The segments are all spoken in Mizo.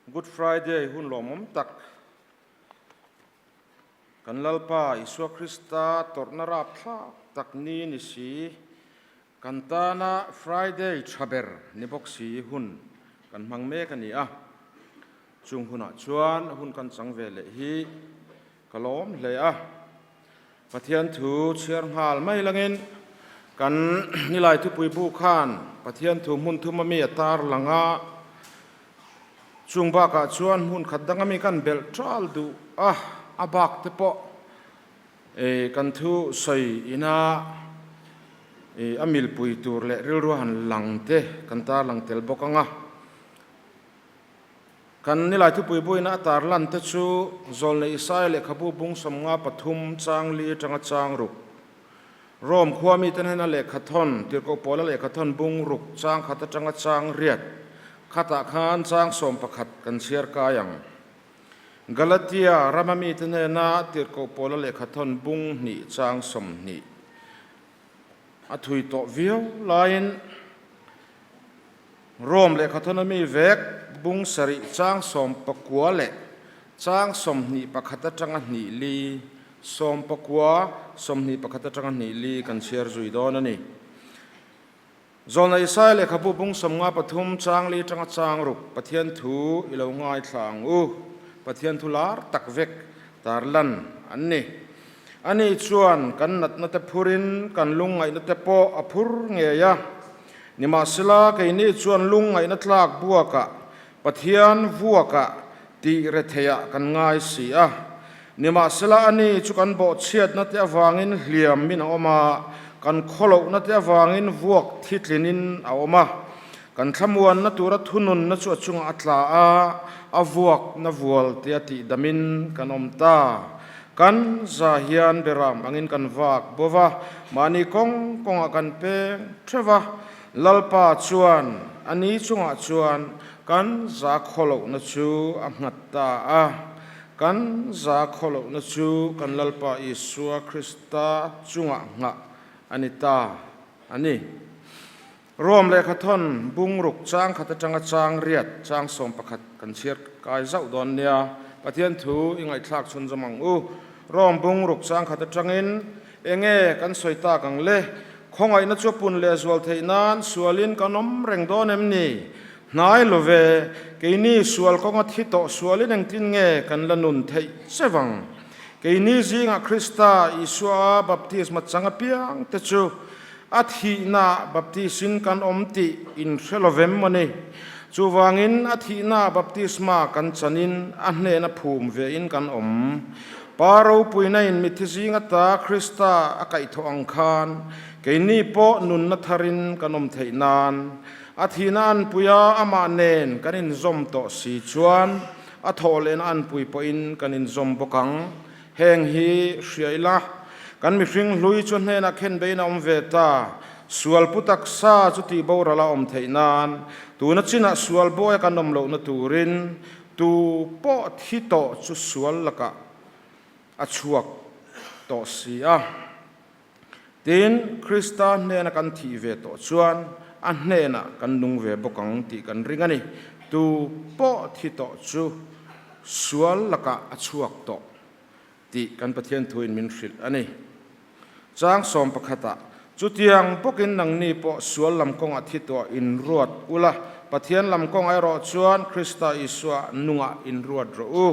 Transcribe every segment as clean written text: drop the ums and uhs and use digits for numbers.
Good Friday hun lawmawm tak kan Lalpa Isua Krista tawrhna rapthlak tak ni ni si, kan tana Friday tha ber ni bawk si hun kan hmang mek a ni a. Chung hunah chuan hun kan chang ve leh hi ka lawm hle a. Pathian thu chhiar nghal mai langin kan Nilai thupui bu khan Pathian thu hmun thum ami a tar lang a, chung bakah chuan hmun khat dang ami kan belh ṭal duh a, a bak te pawh kan thu sawi ina a milpui tur leh rilru han lang te kan tar lang tel bawk ang a. Kan nilai thupui buaina a tar lan te chu Zawlnei Isaia lehkhabu bung 53 chang li atanga chang ruk, Rome khua mite hnena lehkhathawn, Tirhkoh Paula lehkhathawn bung ruk chang khat atanga chang riat, khatah khan chang 11 kan chhiar kai ang. Galatia rama mite hnena Tirhkoh Paula lehkhathawn bung hnih chang 20 a thui tawh viau laiin, Rome lehkhathawn ami vek bung sarih chang 19 leh chang 21 atanga hnih li, 19, 21 atanga hnih li kan chhiar zui dawn a ni. Zawlna Isaiah lehkhabu bung 53 chang li atanga chang ruk Pathian thu i lo ngaithla ang u. Pathian thu lar tak vek tarlan an ni. Ani chuan kan natna te phurin kan lungngaihna te pawh a phur ngei a. Nimahsela, keini chuan lungngaihna tlak buakah Pathian vuakah tih retheiah kan ngai si a. Nimahsela, ani chu kan bawhchhiatna te avangin hliamin a awm a, kan khawlohna te avangin vuak thitlinin a awm a. Kan thlamuanna tura thununna chu a chungah a tla a, a vuakna vual tia tihdamin kan awm ta. Kan za hian beram angin kan vak bo va, mahni kawng kawngah kan peng theuh va, Lalpa chuan a ni chungah chuan kan za khawlohna chu a nghat ta a. Kan za khawlohna chu kan Lalpa Isua Krista chungah nghah a ni ta a ni. Rome lehkhathawn bung ruk chang khat atanga chang riat chang 11 kan chhiar kai zauh dawn nia. Pathian thu i ngaihthlak chhun zawm ang u. Rome bung ruk chang khat atangin enge kan sawi tak ang le? Khawngaihna chu a pun leh zual theih nan sualin kan awm reng dawn em ni? Hnai lo ve, keini sual kawnga thi tawh sualin engtin nge kan la nun theih che vang? Keini zingah Krista Isua baptisma chang apiang te chu A thihnaah baptisin kan awm tih in hre lo vem maw ni? Chuvangin a thihnaah baptisma kan chanin a hnena phum vein kan awm. Pa ropuina in mitthi zing ata Krista a kaihthawh ang khan keini pawh nunna tharin kan awm theih nan a thihna anpuia amah nen kan inzawm tawh si chuan a thawhlehna anpui pawhin kan inzawm bawk ang. Heng hi hria ila, kan mihring hlui chu hnenah khen beiin a awm ve ta. Sual pu taksa chu tih boral a awm theih nan, tuna chinah sual bawi a kan awm lohna turin tu pawh thi tawh chu sual lakah a chhuak tawh si a. Tin, Krista hnena kan thih ve tawh chuan a hnenah kan nung ve bawk ang tih kan ring a ni. Tu pawh thi tawh chu sual lakah a chhuak tawh tih kan Pathian thuin min hrilh a ni. Chang 11ah, Chutiang bawkin nangni pawh sual lam kawngah thi tawh inruat ula, Pathian lam kawngah erawh chuan Krista Isua nungah inruat rawh u.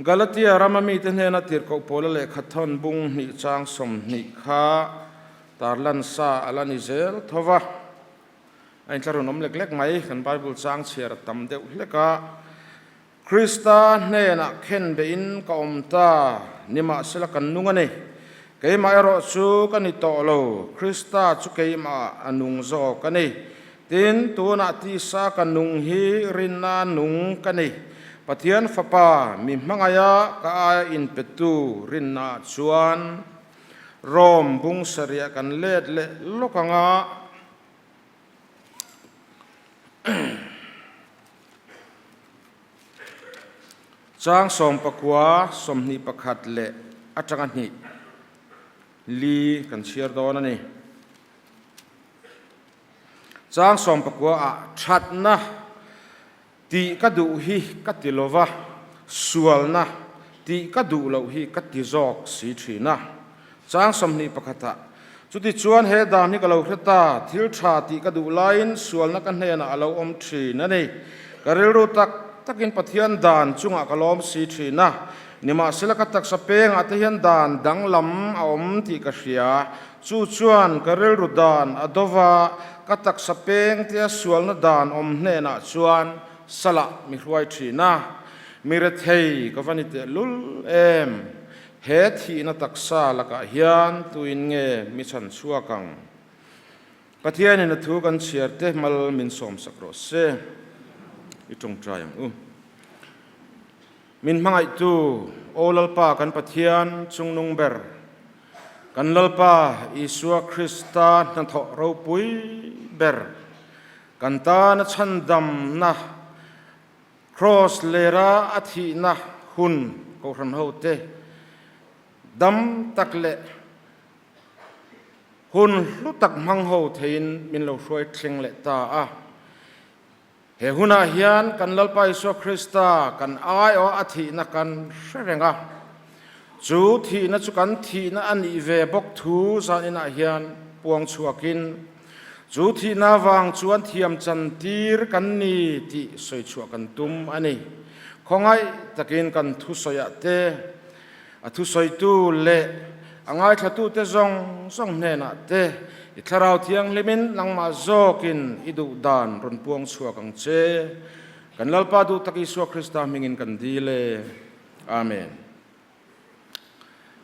Galatia rama mite hnena tirhkoh Paula lehkha thawn bung hnih chang 20 kha tarlan sa a la ni zel tho va. A intlarun awm lek lek mai, kan Bible chang chhiar a tam deuh hlek a. Krista hnenah khen beihin ka awm ta, nimahsela kan nung a ni. Keimah erawh chu ka ni tawh lo, Krista chu keimah a nung zawk a ni. Tin, tunah tisa ka nung hi rinna nung ka ni. Pathian Fapa, mi hmangaiha ka aia inpetu rinnaah chuan Rome bung sarih kan let leh lawk ang a. Chang 19, 21 leh atanga hnih li kan chhiar dawn a ni. Chang 19 ah thatna. Tih ka duh hi ka ti lova, sualna tih ka duh loh hi ka ti zawk si thin a. Chang 21 ah, Chutichuan he dan hi ka lo hre ta, thil tha tih ka duh laiin sualna ka hnenah a lo awm thin a ni. Ka rilru tak takin Pathian dan chungah ka lawm si thin a, nimahsela ka taksa pengah te hian dan danglam a awm tih ka hria. Chu chuan ka rilru dan a do va, ka taksa peng tia sualna dan awm hnenah chuan salah mi hruai thin a. Mi rethei ka va ni teh lul em? He thihna taksa lakah hian tuin nge mi chhan chhuak ang? Pathianin a thu kan chhiar te mal min sawmsak rawh se. I tawngtai ang u. Min hmangaihtu, Aw Lalpa kan Pathian chungnung ber, kan Lalpa Isua Krista hnathawh ropui ber, kan tana chhandamna Kraws lera a thihna hun Kohhran hote dam tak leh hun hlu tak hmang ho theiin min lo hruai thleng leh ta a. He hunah hian kan Lalpa Isua Krista kan aiawh a thihna kan hre reng a, chu thihna chu kan thihna a nih ve bawk thu zaninah hian puang chhuakin, chu thihna vang chuan thiam chantir kan ni tih sawi chhuah kan tum a ni. Khawngaih takin kan thusawiah te, A thusawitu leh a ngaithlatute zawng zawng hnenah te i Thlarau Thianghlimin nangmah zawkin i duh dan rawn puang chhuak ang che. Kan Lalpa duh tak Isua Krista hmingin kan dil e. Amen.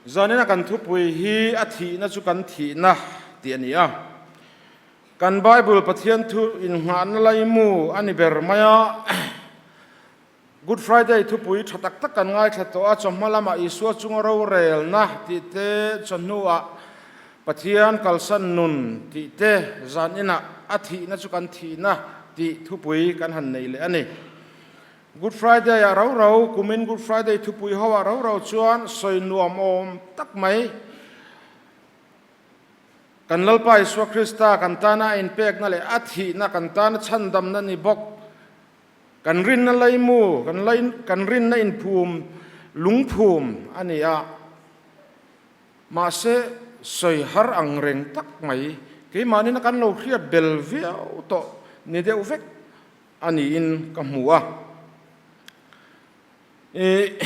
Zanina kan thupui hi a thihna chu kan thihna tih a ni a. Kan Bible Pathian thu innghahna laimu a ni ber mai a. Good Friday thupui tha tak tak kan ngaithla tawh a, chawhma lamah Isua chunga rorelna tih te, chawhnuah Pathian kalsan nun tih te, zan inah a thihna chu kan thihna tih thupui kan han nei leh a ni. Good Friday-ah rau rau, kumin Good Friday thupui hoah rau rau chuan sawi nuam awm tak mai. Kan Lalpa Isua Krista kan tana a inpekna leh a thihna kan tana chhandamna ni bawk. Kan rinna leimu, kan lei, kan rinna inphum, lungphum a ni a. Mahse, sawi har ang reng tak mai, keimahnin a kan lo hriat bel viau tawh ni deuh vek a niin ka hmu a. Ih,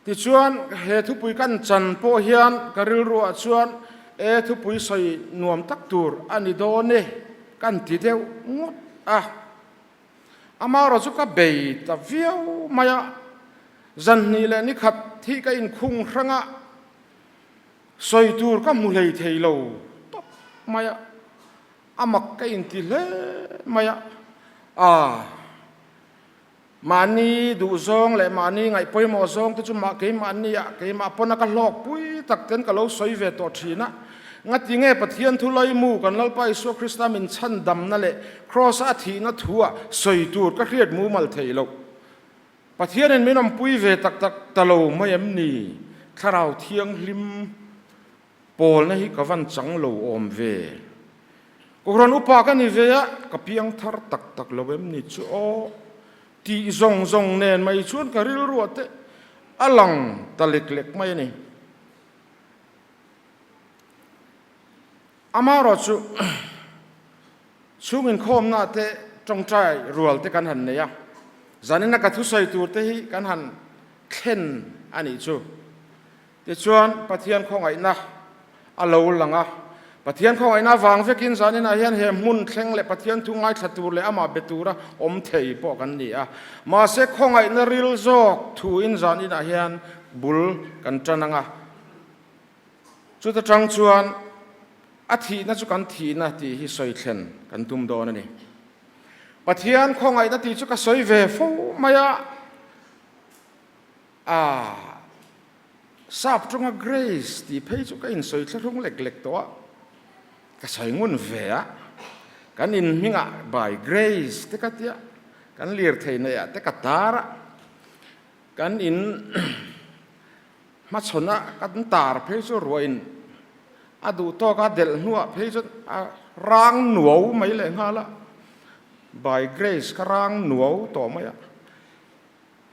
tichuan, he thupui kan chan pawh hian ka rilruah chuan e thupui sawi nuam tak tur a ni dawn e kan ti deuh ngawt a. Amaherawh chu ka bei ta viau mai a, zanhnih leh nikhat hi ka inkhung hrang a, sawi tur ka hmu hlei thei lo tawp mai a, a mak ka inti hle mai a, aa. Mahni duhzawng leh mahni ngaih pawimawh zawng te chu mah keimahnia keimah pawna ka hlawkpui tak ten ka lo sawi ve tawh thin a. Ngati nge Pathian thu laimu kan Lalpa Isua Krista min chhandamna leh Kraws-a a thihna thua sawi tur ka hriat mumal thei loh. Pathianin min awmpui ve tak tak ta lo mai em ni? Thlarau Thianghlim Pawlna hi ka van chang lo awm ve. Kohhran upa ka ni ve a, ka piang thar tak tak lo em ni chu aw tih zawng zawng nen mai chuan ka rilruah te a lang ta lek lek mai a ni. Amaherawh chu chhung inkhawmna te tawngtai rual te kan han nei a, zanina ka thusawi tur te hi kan han thlen a nih chu. Tichuan, Pathian khawngaihna a lo lang a. Pathian khawngaihna avang vekin zaninah hian he hmun thleng leh Pathian thu ngaithla tur leh amah be tura awm thei pawh kan ni a. Mahse, khawngaihna ril zawk thuin zaninah hian bul kan tan ang a. Chuta tang chuan a thihna chu kan thihna tih hi sawi thlen kan tum dawn a ni. Pathian khawngaihna tih chu ka sawi ve fo mai a. A sap tawnga Grace tih phei chu ka insawi thlahrung lek lek tawh a, ka sawi ngun ve a, kan inhmingah by Grace te ka tia, kan lirthei neihah te ka tar a, kan in hmachhawn a kan tar phei chu ruahin a duh tawk a delh hnuah phei chuan a rang nuau mai leh nghal a. By grace ka rang nuau tawh mai a.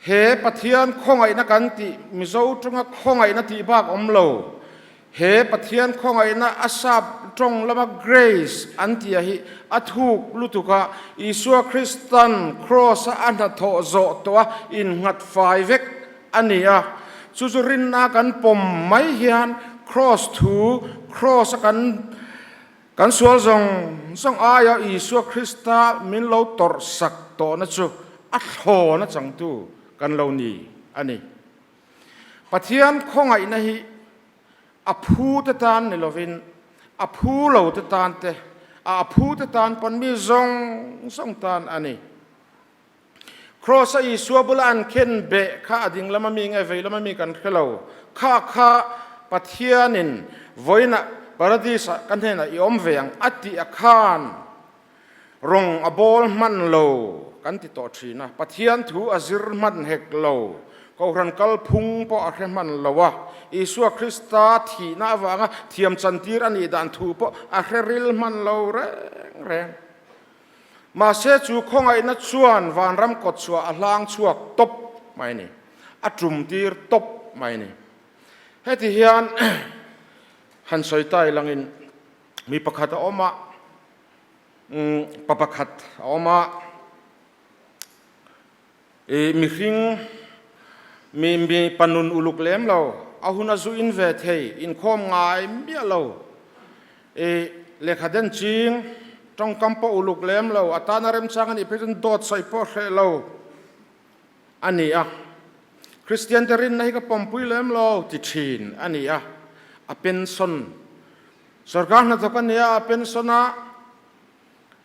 He Pathian khawngaihna kan tih Mizo tawnga khawngaihna tih bak awm lo. He Pathian khawngaihna a sap tawng lama grace an tih hi a thuk lutuk a, Isua Kristan Kraws-a a hnathawh zawh tawh a innghat fai vek a ni a. Chu chu rinna kan pawm mai hian Kraws thu, Kraws-a kan Kan sual zawng zawng aia Isua Krista min lo tawrh sak tawhna chu a thlawn a changtu kan lo ni a ni. Pathian khawngaihna hi a phu te tan ni lovin a phu lo te tan te, a phu te tan pawn mi zawng zawng tan a ni. Kraws-a Isua bula an khen beh kha a ding lama mi nge vei lama mi kan hre lo. Kha kha Pathianin vawiinah Paradis-ah ka hnenah i awm ve ang a tih a khan rawng a bawl hman lo kan ti tawh thin a. Pathian thu a zir hman hek lo. Kohhran kalphung pawh a hre hman lo a. Isua Krista thihna avanga thiam chantir a nih dan thu pawh a hre ril hman lo reng reng. Mahse chu khawngaihna chuan vanram kawtchhuah a hlang chhuak tawp mai a ni, a tum tir tawp mai a ni. Heti hian han sawi tai langin mi pakhat a awm a, pa pakhat a awm a, i mihring mi mi pa nun uluk lem lo, a hun a zu in ve thei, inkhawm ngai miah lo, i lehkha den ching, tawngkam pawh uluk lem lo, a tana remchang a nih phei chuan dawt sawi pawh hreh lo a ni a. Kristian te rinna hi ka pawmpui lem lo ti thin a ni a, a pension sorkar hnathawk a ni a, a pension a,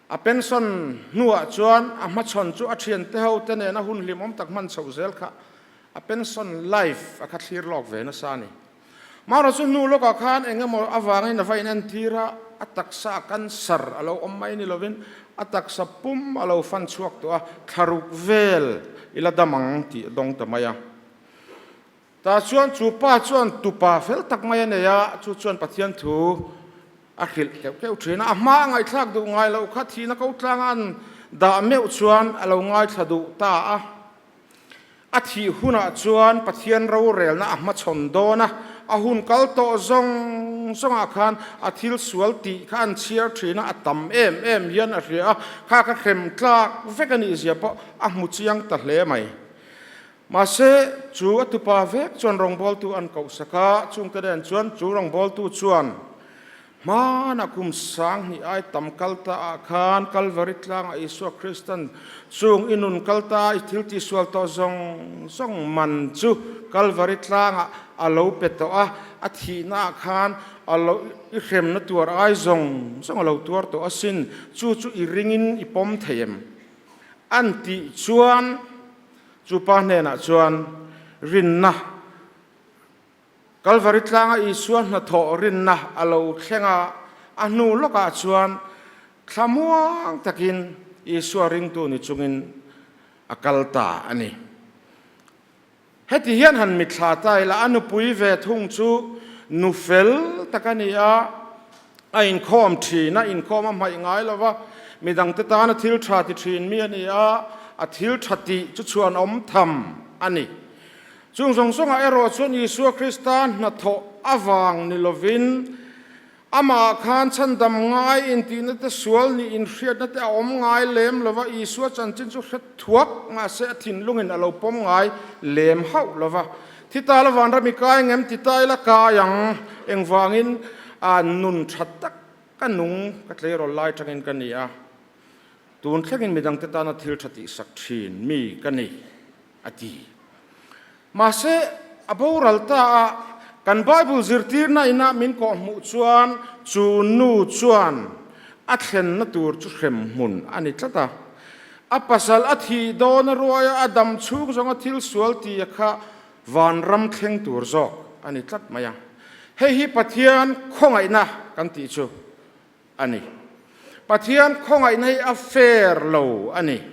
A pension hnuah chuan a hmachhawn chu a thiante ho te nena hun hlimawm tak hman chhoh zel kha a pension life a kha thlir lawk ve nasa a ni. Mara chu hnu lawkah khan eng emaw avangin a va inentir a, a taksa a cancer a lo awm mai ni lovin a taksa pum a lo fan chhuak tawh a, thlaruk vel i la dam ang tih a dawng ta mai a. Tah chuan chu pa chuan tupa fel tak mai a nei a, chu chuan Pathian thu a hrilh keuh keuh thin a. A hma a ngaihthlak duh ngai loh kha thihna ko tlanga an dah meuh chuan a lo ngaithla duh ta a. A thih hunah chuan Pathian rorelna a hmachhawn dawn a, a hun kal tawh zawng zawngah khan a thil sual tih kha an chhiar thin a, a tam em em hian a hria a, kha kha hrem tlak vek a nih zia pawh a hmu chiang ta hle mai. Mahse, chu a tupa vek chuan rawngbawltu an koh sak a, chungte nen chuan chu rawngbawltu chuan hmanah kum 2000 ai tam kal ta ah khan Kalvari tlangah Isua Kristan chung i nun kal ta i thil tihsual tawh zawng zawng man chu Kalvari tlangah a lo pe tawh a, a thihna ah khan a lo i hremna tuar ai zawng zawng a lo tuar tawh asin, chu chu i ringin i pawm thei em? An tih chuan Chu pa hnenah chuan rinna, Kalvari tlanga Isua hnathawh rinna a lo thleng a, a hnu lawkah chuan thlamuang takin Isua ringtu ni chungin a kal ta a ni. Heti hian han mitthla ta ila, a nupui ve thung chu nu fel tak a ni a, a inkhawm thin a, inkhawm a hmaih ngai lo va, midangte tana thil tha ti thin mi a ni a, a thil tha tih chu chhuan awm tham a ni. Chung zawng zawngah erawh chuan Isua Krista hnathawh avang ni lovin, Amah khan chhandam ngai intihna te sual nih inhriatna te a awm ngai lem lova, Isua chanchin chu hre thuak mahse a thinlungin a lo pawm ngai lem hauh lova. Thi ta la vanram i kai ngem ti ta ila kai ang, engvangin a nun tha tak ka nung ka tleirawl lai tangin ka ni a, tun thlengin midangte tana thil tha tihsak thin mi ka ni a ti. Mahse, a boral ta a, kan Bible zirtirna ina min kawhhmuh chuan chu nu chuan a thlenna tur chu hrem hmun a ni tlat a. A pasal a thih dawn a ruai a, a dam chhung zawnga thil sual ti a kha vanram thleng tur zawk a ni tlat mai a. Hei hi Pathian khawngaihna kan tih chu a ni. Pathian khawngaihna hi a fair lo a ni.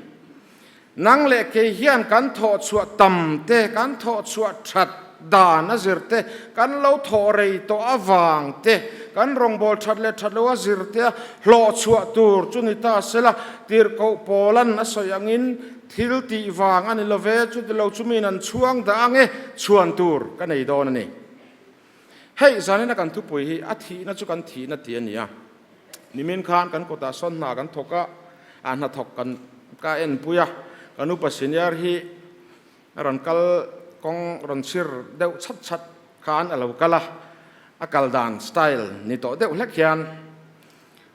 Nang leh kei hian kan thawh chhuah tam te, kan thawh chhuah that dan a zir te, kan lo thawh rei tawh avang te, Kan rawngbâwl ṭhat leh ṭhat loa zirtea hlawh chhuah tur chu ni ta sela, tirhkoh Paulan a sawi angin, Thil tih vang a ni lo ve, chuti lo chu miin an chhuang dah ang e, chhuan tur ka nei dawn a ni. Hei, zanina kan thupui hi a thihna chu kan thihna tih a ni a. Nimin khan kan kawtah sawn hna kan thawk a, a hnathawk kan ka enpui a, kan upa senior hi a rawn kal kawng rawn chhir deuh chhat chhat khan a lo kal a, a kal dan style ni tawh deuh hlek hian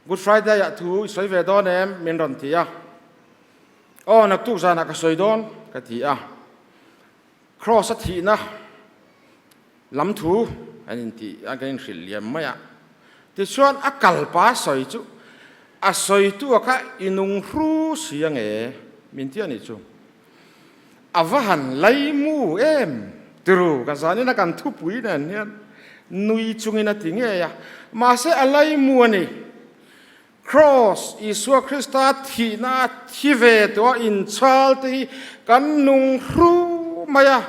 Good Friday ah thu i sawi ve dawn em? min rawn ti a, Aw naktuk zanah ka sawi dawn ka ti a, Cross a thihna lam thu an inti a kan inhrilh liam mai a, tichuan a kalpa sawi chu a sawitu a kha i nung hru si ange min ti a nih chu. A va han lai mu em tiru ka zanin a kan thupui nen hian nui chungin a ti ngei a, mahse a lai mu a ni. Kraws, Isua Krista thihna a thi ve tawh a inchhal te hi kan nung hru mai a,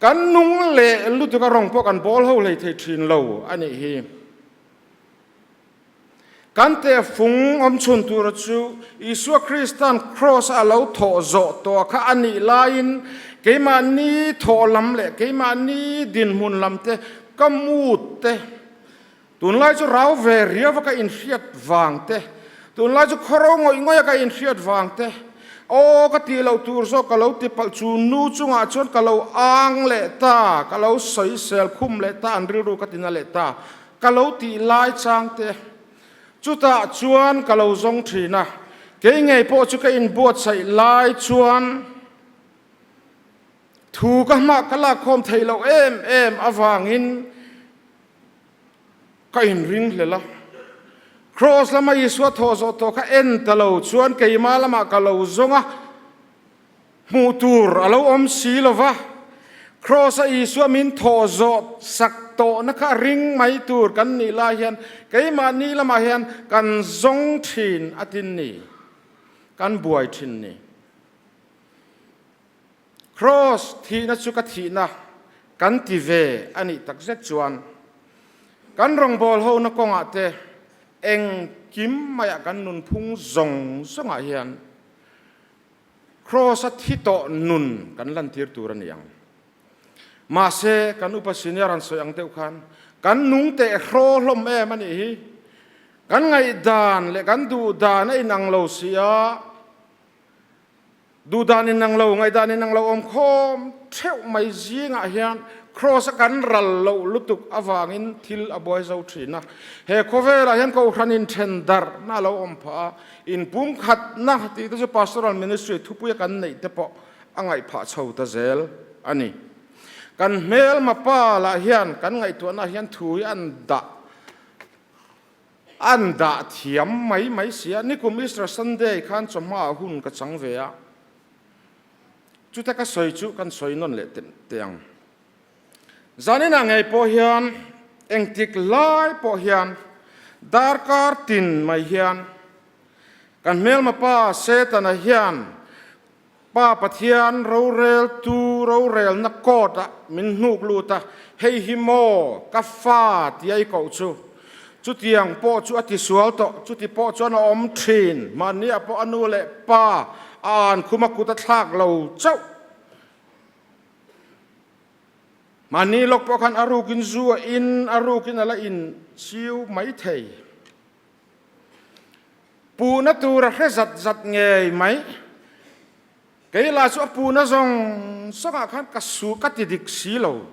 kan nung leh lutuk a rawng pawh kan bawl ho hlei thei thin lo a nih hi. Kan tehfung awm chhun tura chu Isua Krista'n Kraws a lo thawh zawh tawh kha a nih laiin keimahni thawh lam leh keimahni dinhmun lam te, ka mood te, Tunlai chu rau ve riau a ka inhriat vang te, tunlai chu khawro ngawih ngawih a ka inhriat vang te, aw ka tih loh tur zawk ka lo ti palh chu nu chungah chuan ka lo ang leh ta, ka lo sawisel khum leh ta, an rilru ka tina leh ta, ka lo tih lai chang te, chutah chuan ka lo zawng thin a, kei ngei pawh chu ka inbuatsaih lai chuan thu ka hmah ka lakkhawm theih loh em em avangin, Ka inring hlel a, Kraws lama Isua thawh zawh tawh kha en ta lo chuan keimah lamah ka lo zawng a, hmuh tur a lo awm si lo va. Kraws-a Isua min thawh zawh sak tawhna kha ring mai tur kan nih lai hian keimahni lamah hian kan zawng thin a tin ni, kan buai thin ni. Kraws thihna chu ka thihna kan ti ve a nih tak zet chuan kan rawngbâwl hona kawngah te engkim maiah kan nunphung zawng zawngah hian Kraws-a thi tawh nun kan lantir tur a ni ang. Mahse, kan upa senior an sawi ang deuh khan kan nung teh hraw hlawm em a nih hi. Kan ngaihdan leh kan duhdan a inang lo si a. Duhdan inang lo, ngaihdan inang lo awm khawm theuh mai zingah hian Kraws a kan ral loh lutuk avangin thil a buai zo thin a. He khawvelah hian Kohhran inthen darhna a lo awm phah a, inpumkhatna tih te chu Pastoral Ministry thupuia kan neih te pawh a ngaih phah chho ta zel a ni. Kan hmelma pa lah hian kan ngaihtuahna hian thu hi an dah An dah thiam mai mai si a, nikum Easter Sunday khan chawhma ah hun ka chang ve a, chute ka sawi chu kan sawi nawn leh teh ang. Zaninah ngei pawh hian engtik lai pawh hian darkar tin mai hian kan hmelma pa Setana hian Pa Pathian roreltu rorelna court ah min hnuk lut a, hei hi maw ka fa tia i koh chu? Chutiang pawh chu a tisual tawh, chuti pawh chuan a awm thin, mahni ah pawh a nu leh pa a an khum a kut a thlak lo chauh. Mahni lawk pawh khan a rukin zu a in, a rukin a la in chiu mai thei. Puhna tur a hre zat zat ngei mai. Kei lah chu a puhna zawng zawngah khan ka su ka ti dik si lo.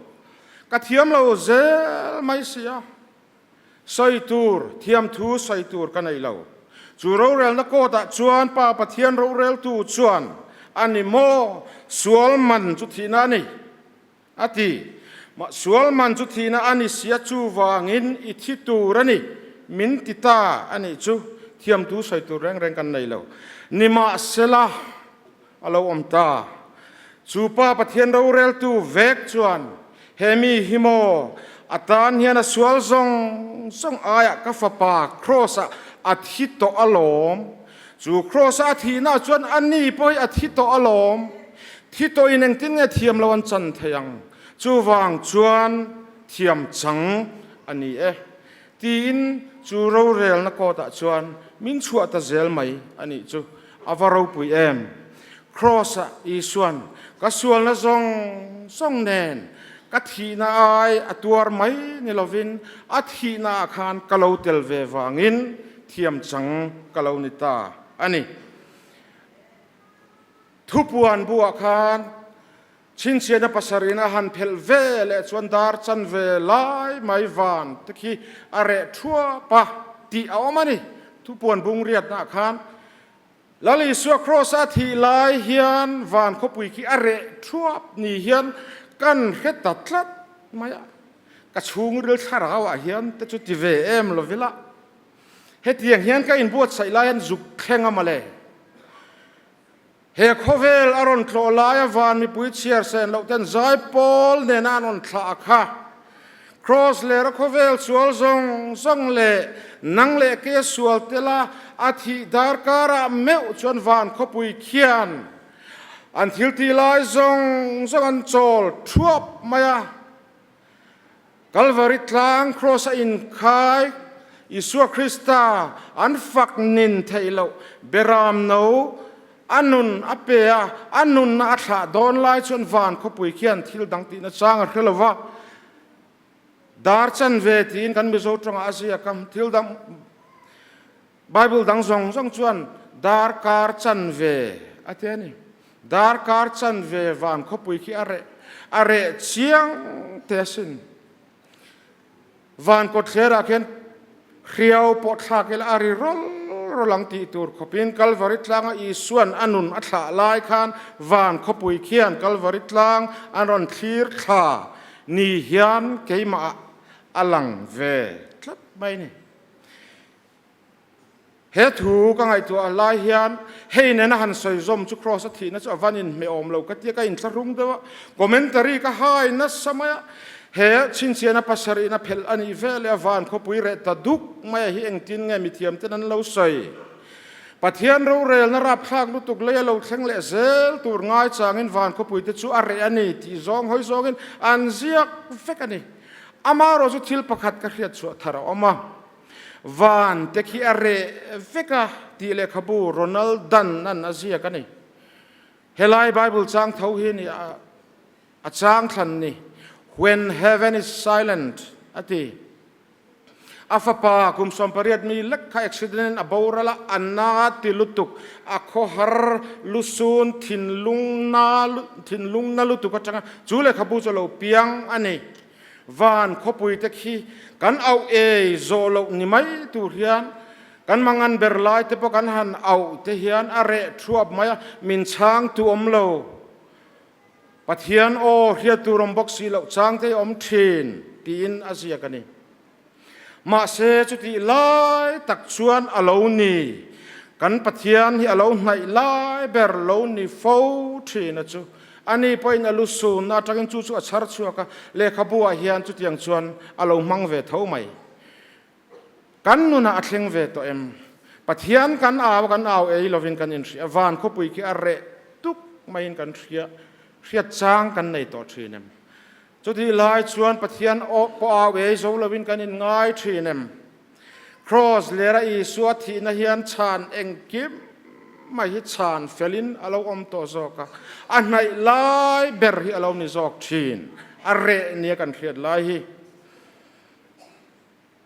Ka thiam lo zel mai si a. Sawi tur, thiam thu sawi tur ka nei lo. Chu rorelna court-ah chuan Pa Pathian roreltu chuan a ni maw? Sual man chu thihna a ni. A ti. Mah sual man chu thihna a ni sia chuvangin i thi tur a ni, min ti ta a nih chu thiamtu sawi tur reng reng kan nei lo. Nimahsela, a lo awm ta. Chu pa Pathian roreltu vek chuan, He mi hi maw, a tan hian a sual zawng zawng aiah ka fapa Kraws-ah a thi tawh alawm. Chu Kraws-a a thihna chuan a ni pawh hi a thi tawh alawm. Thi tawhin engtin nge thiam lo an chan thei ang? Chuvang chuan thiam chang a ni e. Tiin chu rorelna court-ah chuan min chhuah ta zel mai a nih chu. A va ropui em! Kraws-ah Isua'n ka sualna zawng zawng nen ka thihna ai a tuar mai ni lovin a thihnaah khan ka lo tel ve vangin thiam chang ka lo ni ta a ni. Thupuan buah khan Chhinchhiahna pasarihna a han phelh ve leh chuan dar chanve lai mai van te khi a reh thuap a tih a awm a ni. Thupuan bung riatnaah khan Lal Isua Kraws-a thih lai hian van khawpui khi a reh thuap ni hian kan hre ta tlat mai a. Ka chhungril thlarauah hian te chu ti ve em lo vila. Hetiang hian ka inbuatsaih lai hian zuk thleng a mawle. He khawvel a rawn tlawh laia van mipui chhiar sen loh ten zaipawl nena an rawn thlah a kha. Kraws lera khawvel sual zawng zawng leh nang leh ke sual tela a thih darkarah meuh chuan van khawpui khian an thil tih lai zawng zawng an chawl thuap mai a. Kalvari tlang Kraws a inkhai Isua Krista an fak nin theih loh Beram no a nun a pe a, a nunna a thlah dawn lai chuan van khawpui khian thil dang tihna chang a hre lo va, dar chanve tiin kan Mizo tawngah a ziak a, thil dang Bible dang zawng zawng chuan darkar chanve a ti a ni. Darkar chanve van khawpui khi a reh a reh chiang te asin. Van kawtthlerah khian hriau pawh thlak ila a ri rawl rawl ang tih tur khawpin Kalvari tlanga Isuan a nun a thlah lai khan van khawpui khian Kalvari tlang an rawn thlir thla ni hian keimah ah a lang ve tlat mai a ni. He thu ka ngaihtuah lai hian hei nena han sawi zawm chu Kraws a thihna chu a van inhmeh awm lo ka tia ka inthlahrung deuh a, commentary ka hai nasa mai a, he chhinchhiahna pasarihna phelh a nih veleh a van khawpui reh ta duk mai a hi engtin nge mithiam ten an lo sawi? Pathian rorelna rapthlak lutuk lei a lo thleng leh zel tur ngaichangin van khawpui te chu a reh a ni tih zawng hawi zawngin an ziak vek a ni. Amaherawh chu thil pakhat ka hriat chhuah thar a awm a. Van te khi a reh vek a tih lehkhabu Ronald Dunn an a ziak a ni. Helai Bible chang tho hi ni a chang thlan ni, When heaven is silent a ti. A fapa kum 18 mi lek kha accident in a boral a, a na ti lutuk, a khawhar lusun thinlung na thinlung na lutuk atanga chu lehkhabu chu a lo piang a ni. Van khawpui te khi kan auh ei zawh loh ni mai tur hian kan mangan ber lai te pawh kan han auh te hian a reh thuap mai a, min chhang tu awm lo. Pathian aw hriat tur awm bawk si loh chang te hi awm thin tiin a ziak a ni. Mahse chutih lai tak chuan a lo ni, kan Pathian hi a lo hnaih lai ber lo ni fo thin a chu. Ani pawhin a lu sunna atangin chu chu a chhar chhuak a, lehkhabu ah hian chutiang chuan a lo hmang ve tho mai. Kan nunah a thleng ve tawh em? Pathian kan au a, kan au ei lovin kan inhria, van khawpui khi a reh tuk maiin kan hria, hriat chang kan nei tawh thin em? Chutih lai chuan Pathian aw pawh au ei zo lovin kan inngai thin em? Kraws lera Isua thihna hian chhan engkim mai hi chhan felin a lo awm tawh zawk a, a hnaih lai ber hi a lo ni zawk thin, a reh nia kan hriat lai hi.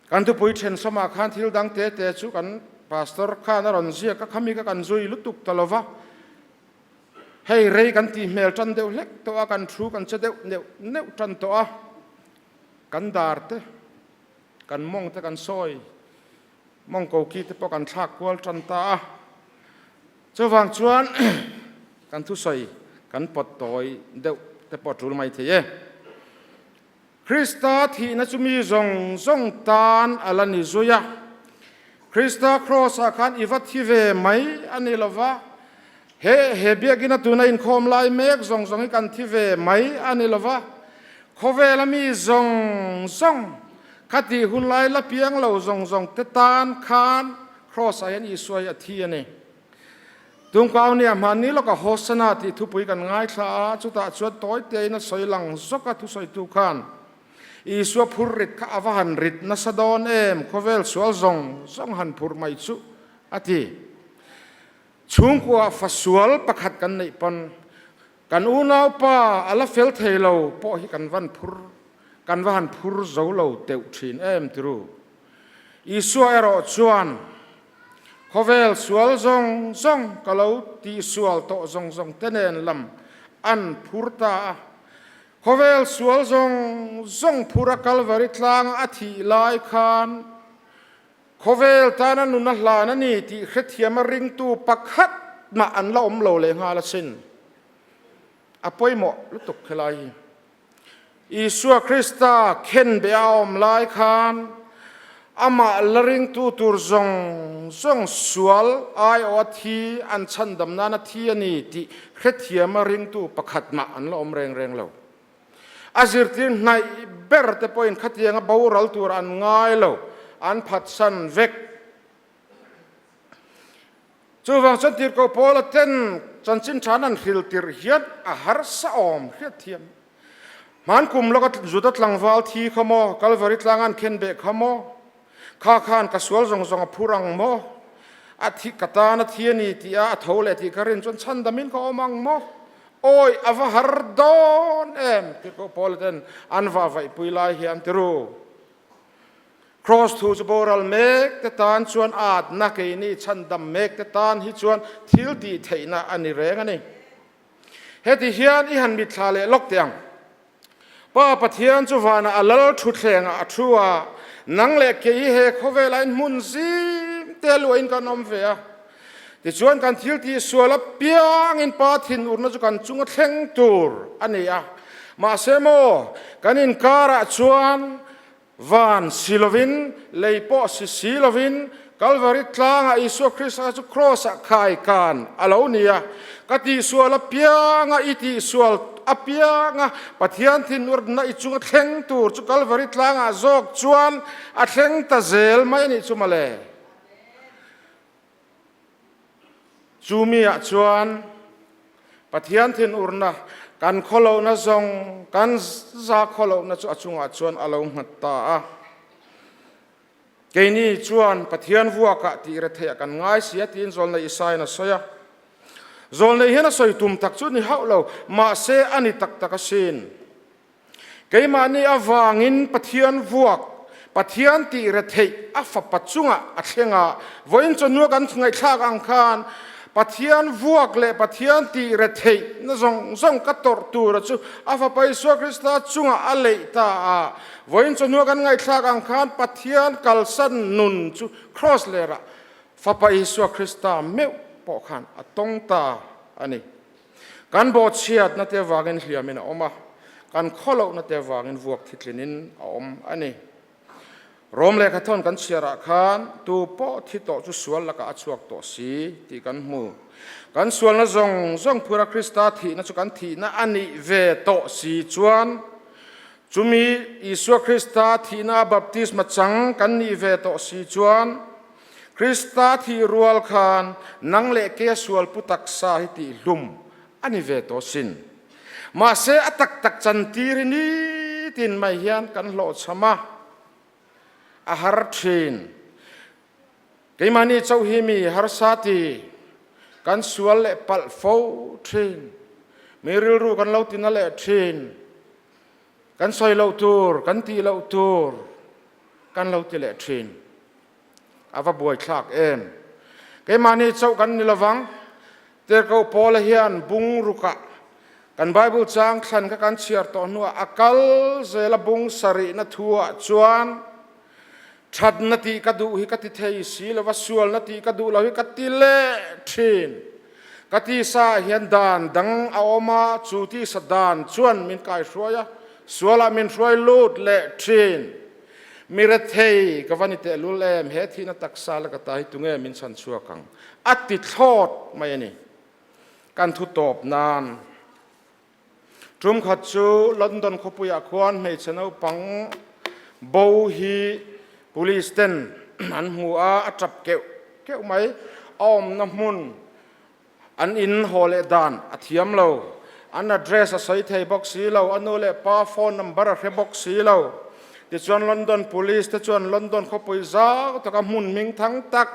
Kan thupui thensawmah khan thil dang te te chu kan pastor khan a rawn ziak a, khami kha kan zui lutuk ta lova. Hei rei kan tih hmel tan deuh hlek tawh a, kan thu kan che deuh neuh neuh tan tawh a, kan dar te, kan mawng te kan sawi, mawng koki te pawh kan thlak kual tan ta a. Chuvang chuan kan thusawi kan pawt tawi deuh te pawh a tul mai thei e. Krista thihna chu mi zawng zawng tan a la ni zui a. Krista Kraws-ah khan i va thi ve mai a ni lo va, he he biakina tuna inkhawm lai mek zawng zawng hi kan thi ve mai a ni lo va, khawvela mi zawng zawng, khatih hun lai la piang lo zawng zawng te tan khan Kraws-ah hian Isua hi a thi a ni. Tungkau nia hmanni lawka Hosana tih thupui kan ngaithla a, chutah chuan tawi tein a sawi lang zawk a thusawitu khan. Isua phur rit kha a va han rit nasa dawn em, khawvel sual zawng zawng han phur mai chu, a ti. Chhungkua fa sual pakhat kan neih pawn kan unaupa a la fel thei lo pawh hi kan van phur kan va han phur zo lo teuh thin em tiru. Isua erawh chuan khawvel sual zawng zawng ka lo tihsual tawh zawng zawng te nen lam an phur ta a. Khawvel sual zawng zawng phur a Kalvari tlanga a thih lai khan Khawvel tana nun a hlan a ni tih hrethiam a ringtu pakhat mah an la awm lo leh nghal asin. A pawimawh lutuk helai hi. Isua Krista khenbeh a awm lai khan amah la ringtu tur zawng zawng sual aiawh a thi an chhandam nan a thi a ni tih hrethiam a ringtu pakhat mah an la awm reng reng lo. A zirtir hnaih ber te pawhin khatianga boral tur an ngai lo, an phatsan vek. Chuvang chuan Tirhkoh Paula ten chanchin than an hril tirh hian a harsa awm hriatthiam. Hman kum lawka Juda tlangval thi kha maw, Kalvari tlanga an khen beh kha maw, kha khan ka sual zawng zawng a phur ang maw, a thi ka tan a thi a ni tih a a tho leh tih ka rin chuan chhandamin ka awm ang maw, awi a va har dawn em Tirhkoh Paula ten an va vaihpui lai hian ti ru. Cross thu chu boral mek te tan chuan atna keini chhandam mek te tan hi chuan thil tih theihna a ni reng a ni. Heti hian i han mitthla leh lawk teh ang. Pa Pathian chu vanah a lal thutthlengah a thu a, nang leh kei he khawvelah in hmun zim te luahin kan awm ve a. Tichuan kan thil tih sual apiangin Pa thinurna chu kan chunga thleng tur a ni a. Mahse maw, kan inkarah chuan Van si lovin, lei pawh si si lovin, Kalvari tlangah Isua Krista chu Kraws-ah khai kan a lo ni a. Ka tihsual apianga i tihsual apianga Pathian thinurna i chunga thleng tur chu Kalvari tlangah zawk chuan a thleng ta zel mai a nih chu mawle. Chu miah chuan Pathian thinurna kan khawlohna zawng kan za khawlohna chu a chungah chuan a lo nghat ta a. Keini chuan Pathian vuakah tih retheiah kan ngai si a tiin Zawlnei Isaia'n a sawi a. Zawlnei hian a sawi tum tak chu ni hauh lo, mahse a ni tak tak asin. Keimahni avangin Pathian vuak, Pathian tih retheih a fapa chungah a thleng a, vawiin chawhnua kan ngaihthlak ang khan Pathian vuak leh Pathian tih retheih na zawng zawng ka tawrh tura chu a fapa Isua Krista chungah a leih ta a, vawiin chawhnua kan ngaihthlak ang khan Pathian kalsan nun chu Kraws lerah fapa Isua Krista meuh pawh khan a tawng ta a ni. Kan bawhchhiatna te avangin hliamin a awm a, kan khawlohna te avangin vuak thitlinin a awm a ni. Rom lehkhathawn kan chhiarah khan tu pawh thi tawh chu sual lakah a chhuak tawh si tih kan hmu. Kan sualna zawng zawng phura Krista thihna chu kan thihna a nih ve tawh si chuan chumi Isua Krista thihna a baptisma chang kan nih ve tawh si chuan Krista thih rual khan nang leh kei a sual pu taksa hi tih hlum a ni ve tawh sin. Mahse a tak tak chantir hi nitin mai hian kan hlawhchham a, a har thin. Keimahni chauh hi mi harsa ti kan sual leh palh fo thin. Mi rilru kan lo tina leh thin. Kan sawi loh tur, kan tih loh tur kan lo ti leh thin. A va buaithlak em! Keimahni chauh kan ni lovang. Tirhkoh Paula hian bung rukah kan Bible chang thlan kha kan chhiar tawh hnuah a kal zela bung sarihna thuah chuan thatna tih ka duh hi ka ti thei si lova, sualna tih ka duh lo hi ka ti leh thin. Ka tisa ah hian dan dang a awm a, chu tisa dan chuan min kaihruai a, sualah min hruai lut leh thin. Mi rethei ka va ni tehlul em, he thihna taksa la ka ta hi tunge min chhan chhuak ang? A ti thlawt mai a ni. Kan thu tawp nan tum khat chu London khawpuiah khuan hmeichhe naupang bo hi police ten an hmu a, a tap keuh keuh mai. A awmna hmun An in haw leh dan a thiam lo. An address a sawi thei bawk si lo. A nu leh pa phone number a hre bawk si lo. Tichuan London Police te chuan London khawpui zau taka hmun hming thang tak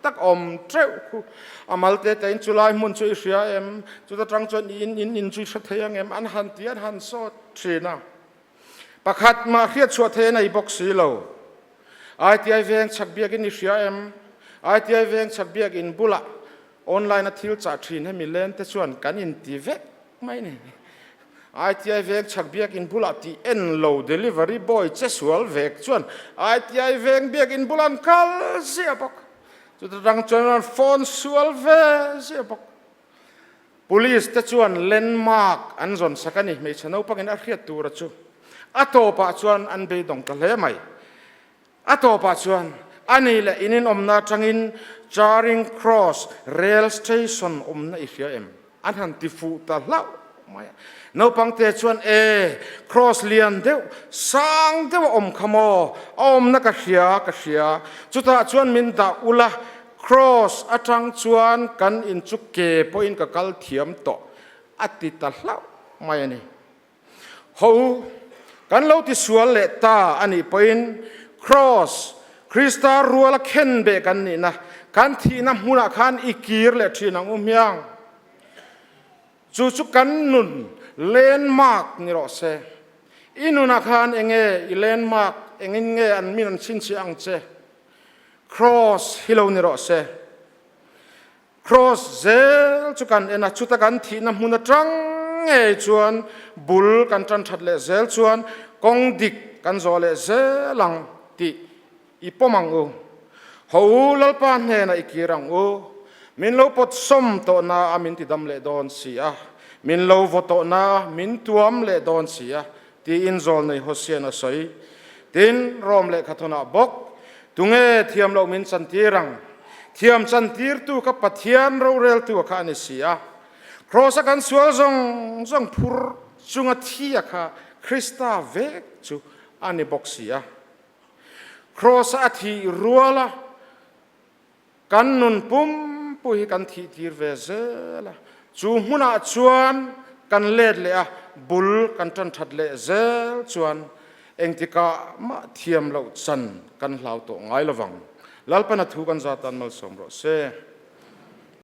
tak awm teuh khu a mal te tein chulai hmun chu i hria em? Chuta tang chuan i in in in chu i hre thei ang em? An han ti an han sawt thin a. Pakhat mah hriat chhuah thei a nei bawk si lo. ITI veng chhak biakin i hria em? ITI veng chhak biakin bulah online a thil chah thin hemi len te chuan kan inti vek mai ni. ITI veng chhak biakin bulah tih en lo delivery boy che sual vek chuan ITI veng biakin bulah an kal ziah bawk. Chuta tang chuan an phone sual ve ziah bawk. Police te chuan landmark an zawn sak a ni. Hmeichhe naupangin a hriat tura chu a tawpah chuan an beidawng ta hle mai. A tawpah chuan a ni leh in inawmna atangin Charing Cross Rail Station awmna i hria em? An han ti fuh ta hlauh mai a. Naupangte chuan E, cross lian deuh, sang deuh a awm kha maw? A awmna ka hria, ka hria. Chutah chuan min dah ula, cross atang chuan kan in chu ke pawhin ka kal thiam tawh, a ti ta hlauh mai a ni. Ho, kan lo tisual leh ta a nih pawhin Kraws, Krista ruala khen beh kan nihna, kan thihna hmunah khan i kir leh thin ang u hmiang. Chu chu kan nun landmark ni rawh se. I nunah khan enge i landmark, engin nge an min an chhinchhiah ang che? Kraws hi lo ni rawh se. Kraws zel chu kan en a, chuta kan thihna hmun atang ngei chuan bul kan tan that leh zel chuan kawng dik kan zawh leh zel ang tih i pawm ang u. Ho u Lalpa hnenah i kir ang u. Min lo pawt sawm tawh na a min ti dam leh dawn si a, min lo vaw tawh na a min tuam leh dawn si a tiin Zawlnei Hosian a sawi. Tin, Rom lehkhathawnah bawk, Tunge thiam loh min chantir ang? Thiam chantirtu kha Pathian roreltu a kha a ni si a. Kraws-a kan sual zawng zawng phur chunga thi a kha Krista vek chu a ni bawk si a. Kraws-a a thih ruala Kan nun pumpui hi kan thih tir ve zel a, chu hmunah chuan kan let leh a, bul kan tan that leh zel chuan engtikah mah thiam loh chan kan hlau tawh ngai lovang. Lalpana thu kan zatan malsawm rawh se.